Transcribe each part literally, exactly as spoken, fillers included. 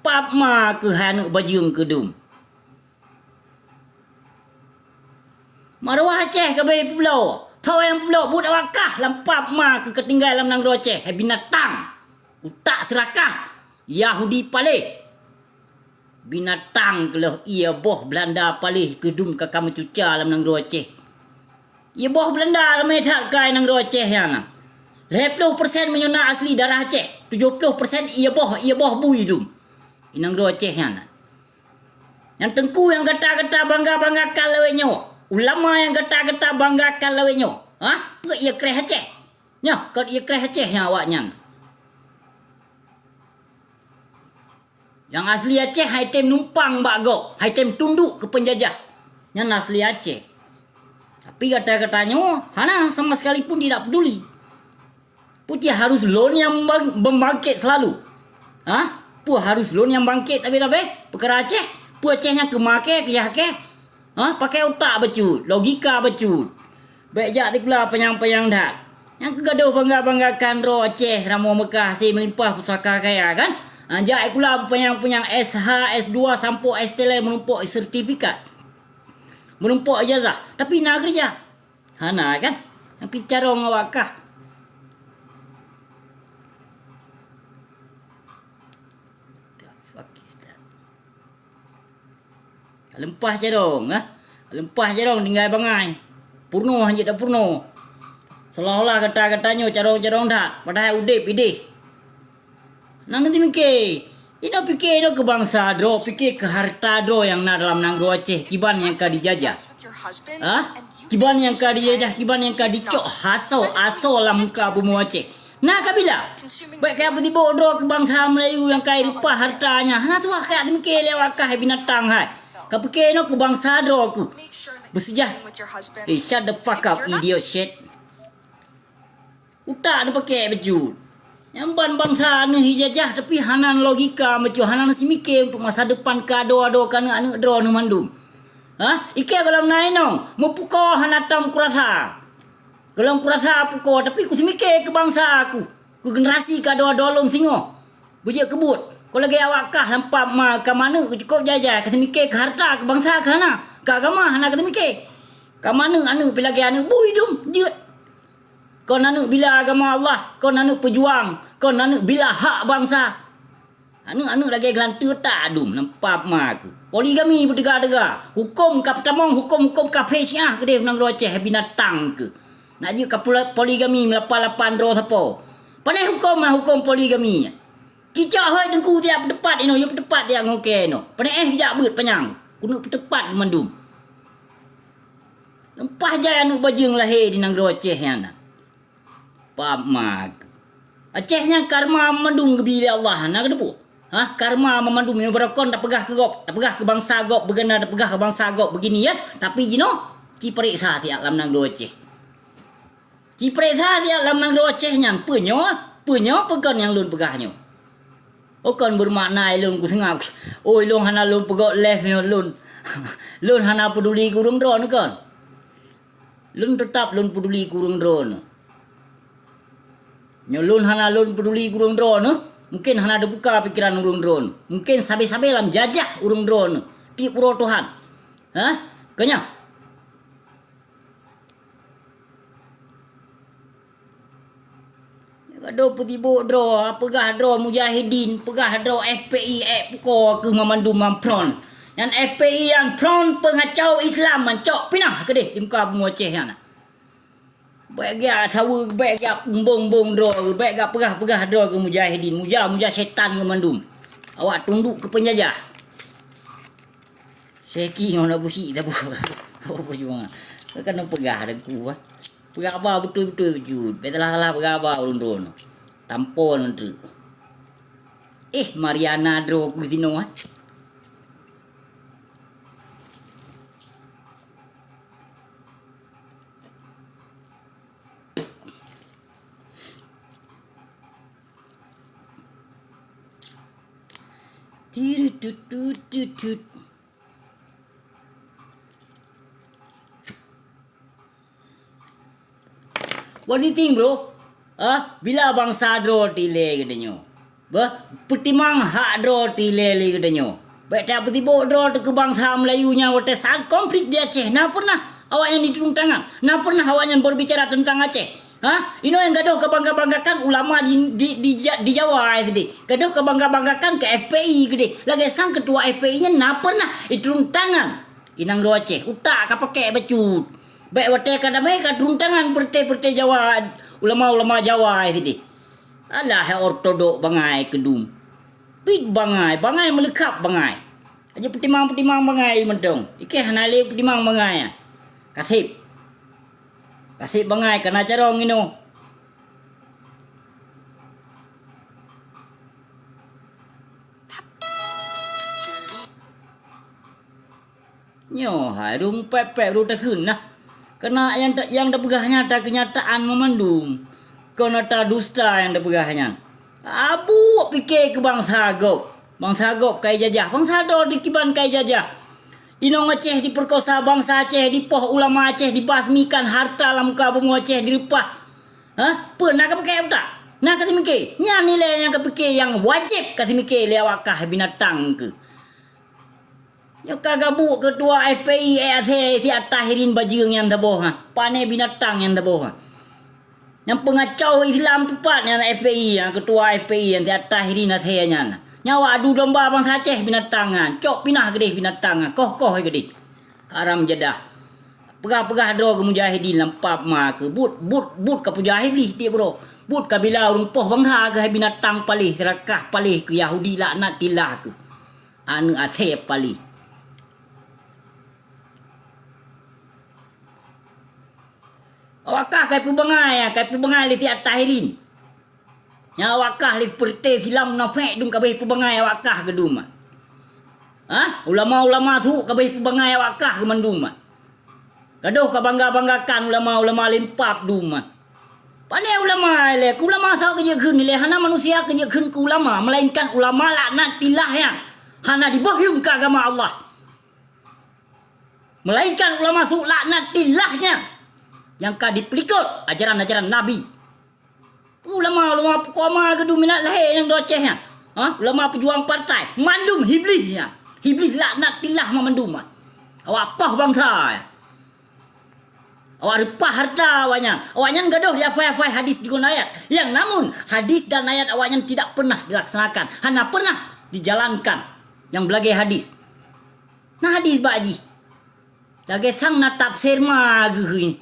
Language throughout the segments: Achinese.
pap ma keuh hai aneuk bajeueng keu dum. Maruah Aceh ka bèe peubloe. Tho nyang peubloe buet awak kah lam pap ma keuh ka tinggai lam nanggroe Aceh. Hai binatang. Utak seurakah. Yahudi paléh. Binatang keuh lheueh ie boh Beulanda paléh keu dum ka ka meucuca lam nanggroe Aceh. Ie boh Beulanda ramé that kai nanggroe Aceh nyan na. Lhèe ploh persen meunyoe na asli darah Aceh, tujoh ploh persen ie boh, ie boh bui dum. I nanggroe Aceh nyan na. Nyang teungku nyang gata-gata bangga-banggakan lawét nyoe, ulama nyang gata-gata banggakan lawét nyoe, hah? Peue ie kreh Aceh? Nyoe kon ie kreh Aceh nyang awak nyan. Nyang asli Aceh hai tem numpang bak gob, hai tem tunduk keu peunjajah. Nyan asli Aceh. Tapi gata-gata nyoe hana sama sekalipun tidak peduli. Peue cit harus lôn nyang bang-, membangkit selalu? Hah? Peue harus lôn nyang bangkit tabé-tabé? Peukara Aceh? Peue Aceh nyang keu maké, keu yah keh? Hah? Pakai utak bacut, logika bacut. Bèk jak sikula panyang-panyang that. Nyang keu gadôh bangga-banggakan droe Aceh, ramoe Meukah, hase meulimpah pusaka kaya kan? Ha, jak sikula panyang-panyang S H, S dua sampoe S tiga meunumpok sertifikat. Meunumpok ijazah, tapi na keureuja. Hana kan? Nyang pih carông awak kah. The fuck is that? Ka leumpah carông, ah. Ka leumpah carông tinggai bangai. Purnoe hanjeuet tapurnoe. Seolah-olah gata-gata nyoe carông-carông that, padahai udép idéh. Nang neuteumiké, inoe piké inoe keu bansa droe, piké keu hareuta droe nyang na dalam nanggroe Aceh, kiban nyang ka dijajah. Hah? Kiban nyang ka dijajah, kiban nyang ka dicok hasoe-asoe lam muka bumoe Aceh. Na ka bila? Bèk kaya beutibok droe keu bansa Meulayu nyang ka ireupah hareuta nyan. Hana tuha kaya teumike lé awak kah binatang hai. Ka piké inoe keu bansa droe keuh. Beuseujah-, eh, shut the fuck up, idiot shit. Utak neupaké bacut. Nyang ban bansa neuh ijajah, tapi hana logika bacut, hana neuseumiké untuk masa depan keu adoe-adoe keu aneuk-aneuk droeneuh mandum. Hah? Ikeu gohlom na inong, meupukoe hana tom kurasa. Gohlom kurasa pukoe, tapi kuseumiké keu bansa ku, keu generasi keu adoe-adoe lôn singoh. Beujeuet keu buet, kon lagèe awak kah lam pap ma ka maneuk cukôp jai-jai, ka seumiké keu hareuta, keu bansa keu hana, keu agama hana ka seumiké. Ka maneuk aneuk pih lagèe aneuk bui dum, jeuet. Kon aneuk bila agama Allah, kon aneuk peujuang, kon aneuk bila hak bansa. Aneuk-aneuk lagèe geulanteue tak dum lam pap ma keuh. Poligami beuteuga-teuga. Hukôm ka peutamong, hukôm-hukôm kafé Syiah keudeh u nanggroe Aceh binatang keuh. Nak jeuet ka pula-, poligami meulapan-lapan droe sapo. Pané hukôm ma hukôm poligami nyan. Cicok hôi teungku tiak peuteupat inoe, yue peuteupat tiak ngokée inoe. Pané éh jak beuet panyang. Keuneuk peuteupat mandum. Leumpah jai aneuk bajeueng lahé di nanggroe Aceh nyan na. Pap ma keuh. Aceh nyan karma mandum geubi lé Allah, na geuteupeue? Hah, karma mandum nyang barokon tapeugah keu gob, tapeugah keu bansa gob beugana, tapeugah keu bansa gob beugini ya. Tapi jinoe, ci pareksa siat lam nanggroe Aceh. Ci pareksa siat lam nanggroe Aceh nyan, peue nyoe, peue nyoe peue kon nyang lôn peugah nyoe. Oh kon beumakna lôn kuseungab. Oh lôn hana lôn peugok leh nyoe lôn. Lôn hana peuduli keu ureueng droeneuh kon. Lôn teutap lôn peuduli keu ureueng droeneuh. Nyoe lôn hana lôn peuduli keu ureueng droeneuh, mungken hana teubuka pikeran ureueng droeneuh. Mungken sabe-sabe lam jajah ureueng droeneuh. Tiep uroe Tuhan. Hah? Keunyoe? Ka dong peutibok droe, peugah droe mujahidin, peugah droe F P I, ék pukoe keuh mamandum mam front. Nyan F P I nyan front peungacau Islam, mancok pinah keudeh di muka bumoe Aceh nyan. Bèk geujak saweue, bèk geujak mbong-mbong droe, bèk geujak peugah-peugah droe keu mujahidin, muja-muja setan keuh mandum. Awak tunduk keu peunjajah. Seki ngon Abu Syik tabu. Apa perjuangan? Kan peugah ada ku, ah. Peugah haba beutôi-beutôi jeuet. Bèk salah-salah peugah haba ureueng droeneuh. Tampol treuk. Eh, Mariana droe ku sinoe, ah. Tirututututut. What do you think, bro? Ah, bila bansa droe dilèe geutanyoe? Bah, peutimang hak droe tilée lé geutanyoe. Bék tapeusiboh droe teuh keu bansa Meulayu nyang watée saat konflik di Aceh, na pernah awaknyan diturun tangan? Na pernah awaknyan berbicara tentang Aceh? Ha? Inoe nyang gadôh kabangga-banggakan ulama di, di, di, di Jawa sideh. Gadôh kabangga-banggakan keu F P I keudeh. Lagée sang ketua F P I nyan na pernah diturun tangan? Inong droe Aceh, utak ka pakék bacut. Bék watée ka damé ka turun tangan peureuté-peureuté Jawa, ulama-ulama Jawa sideh. Alah, hai ortodok bangai keudum. Pit bangai, bangai meuleukab bangai. Aja peutimang-peutimang bangai mantong. Ikeh hana lé peutimang bangai. Kaseb. Kaseb bangai kana carông inoe. Nyoe hai rumpet-pet ru takheun nah. Keunak nyang ta-, nyang tapeugah nyan ata keunyataan meumandum. Kon ata dusta nyang tapeugah nyan. Abu pike keu bansa gob. Bansa gob kai jajah. Bansa droe dikiban kai jajah. Inong Aceh diperkosa, bansa Aceh dipoh, ulama Aceh dibasmikan, harta lam muka bumoe Aceh direupah. Ha? Peue na kapike utak? Na kasimike? Nyan nilai nyang kapike nyang wajéb kasimike lé awak kah binatang keuh. Nyoe ka gabuk ketua F P I, eh, asai si Atta Hirin bajeueng nyan saboh, ha. Pane binatang nyan saboh, ha. Nyang peungacau Islam teupat nyan F P I, ha, ketua F P I nyan si Atta Hirin asai nyan. Nyan awak adu domba bansa Aceh binatang nyan. Cok pinah keudeh binatang nyan, koh-koh keudeh. Haram jadah. Peugah-peugah droe keu mujahidin lam pap ma keuh. Buet, buet, buet ka puja Iblih tiep uroe. Buet ka bila ureuëng poh bansa keuh hai binatang paléh, seurakah paléh keu Yahudi laknatillah keuh. Aneuk asée paléh. Awak kah kai peubangai, kai peubangai lé si Atta Hirin. Nyang awak kah lé peureuté silam munafék dum kabéh peubangai awak kah keudum. Ha? Ulama-ulama su kabéh peubangai awak kah keumandum. Gadôh kabangga-banggakan ulama-ulama lempap dum. Pane ulama ilée, keu ulama soe keujeuet kheun ilée, hana manusia keujeuet kheun keu ulama, melainkan ulama laknatillah nyan hana diboh yum keu agama Allah. Melainkan ulama su laknatillah nyan nyang ka dipeulikot ajaran-ajaran Nabi. Ulama, ulama peukuama geuduminat lahé nyang di Aceh nyan. Ha? Ulama peujuang partai, mandum Iblih nyan. Iblih laknatillah mandum. Awak poh bansa. Awak reupah harta awaknyan. Awaknyan gadôh di hafai-hafai hadis deungon ayat. Yang namun hadis dan ayat awaknyan tidak pernah dilaksanakan. Hana pernah dijalankan. Nyang beulagée hadis. Na hadis bak jih. Lagée sang na tafsir ma geuh nyan.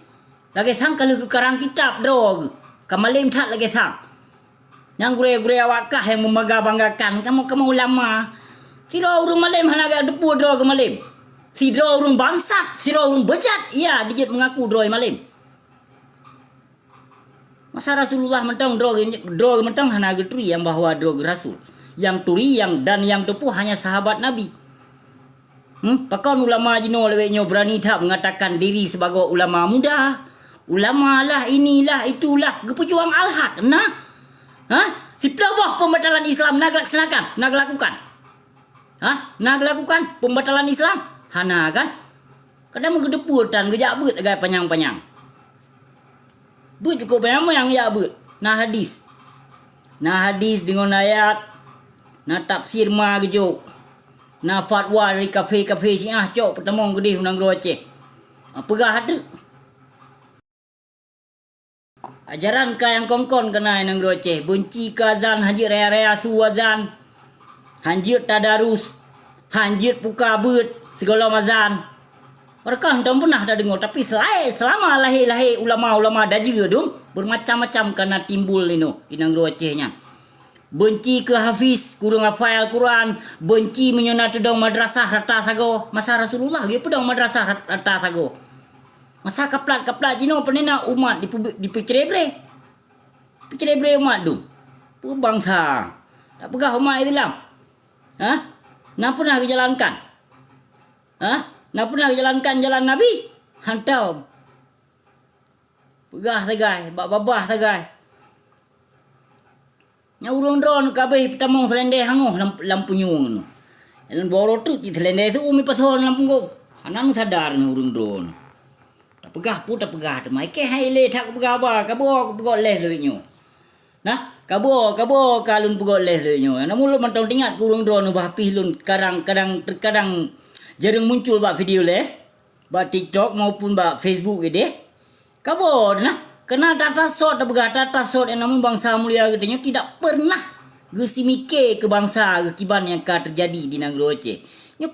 Lagée sang ka lheueh geukarang kitab droe geuh. Ka malém that lagée sang. Nyang gurée-gurée awak kah nyang meubangga-banggakan kamoe-kamoe ulama. Sidroe ureuëng malém hana geuteupue droe geumalém. Sidroe ureuëng bangsat, sidroe ureuëng beujat, iya dijeuet meungaku droe malém. Masa Rasulullah mantong droe, droe mantong hana geuturi nyang bahwa droe rasul. Nyang turi nyang, dan nyang teupeu hanya sahabat Nabi. Hmm? Pakon ulama jinoe lawét nyoe berani that mengatakan diri sebagai ulama muda? Ulama lah, inilah, itulah, geupeujuang al-haq. Nah? Ha? Siplôh boh pembatalan Islam na geulaksanakan, na geulakukan. Ha? Na geulakukan pembatalan Islam? Hana kan? Kadang meugeudeupeue tan geujak beuet agak panyang-panyang. Beuet cukup panyang-panyang jak beuet. Na hadis. Na hadis deungon ayat. Na tafsir ma geujok. Na fatwa dari kafé-kafé Syiah cok peutamong keudeh u nanggroe Aceh. Ha, peugah teuk. Ajaran ka nyang kon-kon keunan nanggroe Aceh, beunci keu azan, hanjeuet raya-raya su azan, hanjeuet tadarus, hanjeuet buka beuet sigohlom azan. Meureuka hántom peunah tadeungoe, tapi seulai-, seulama lahé-lahé ulama-ulama dajeue dum, beumacam-macam ka na timbul inoe di nanggroe Aceh nyan. Beunci keu hafiz, kureueng hafai Al-Quran, beunci meunyoe na teudong madrasah rata sagoe. Masa Rasulullah geupeudong madrasah rat-, rata sagoe. Masa kaplat-kaplat jinoe peureuna umat dipeu-, dipeucre-bre. Peucre-bre umat dum. Peue bansa. Tapeugah umat Islam. Ha? Na peunah geujalankan? Ha? Na peunah geujalankan jalan Nabi? Hántom. Peugah sagai, bak babah sagai. Nyan ureuëng droeneuh ka abéh peutamong seulendeh hangoh lam, lam punyueng nyoe. Nyan boro teuk cit seulendeh su umi pasoe lam punggong. Hana meusadar ngon ureuëng droeneuh. Tapeugah peue tapeugah teuma, ikeh hai lé that kupeugah haba, ka boh kupeugah lheueh lawét nyoe. Nah, Kaboe, kaboe ka lôn peugöt lé lheueh nyoe. Namun lôn mantong teuingat keu ureuëng droeneuh bah pih lôn kadang-kadang, terkadang jarang muncul bak video lé, bak TikTok maupun bak Facebook geuh deh. Kaboe nah, keunan that-that sot tapeugah, that-that sot nyang namong bansa mulia geutanyoe tidak pernah geusimike keu bansa geuh kiban nyang ka teujadi di nanggroe Aceh. Nyoe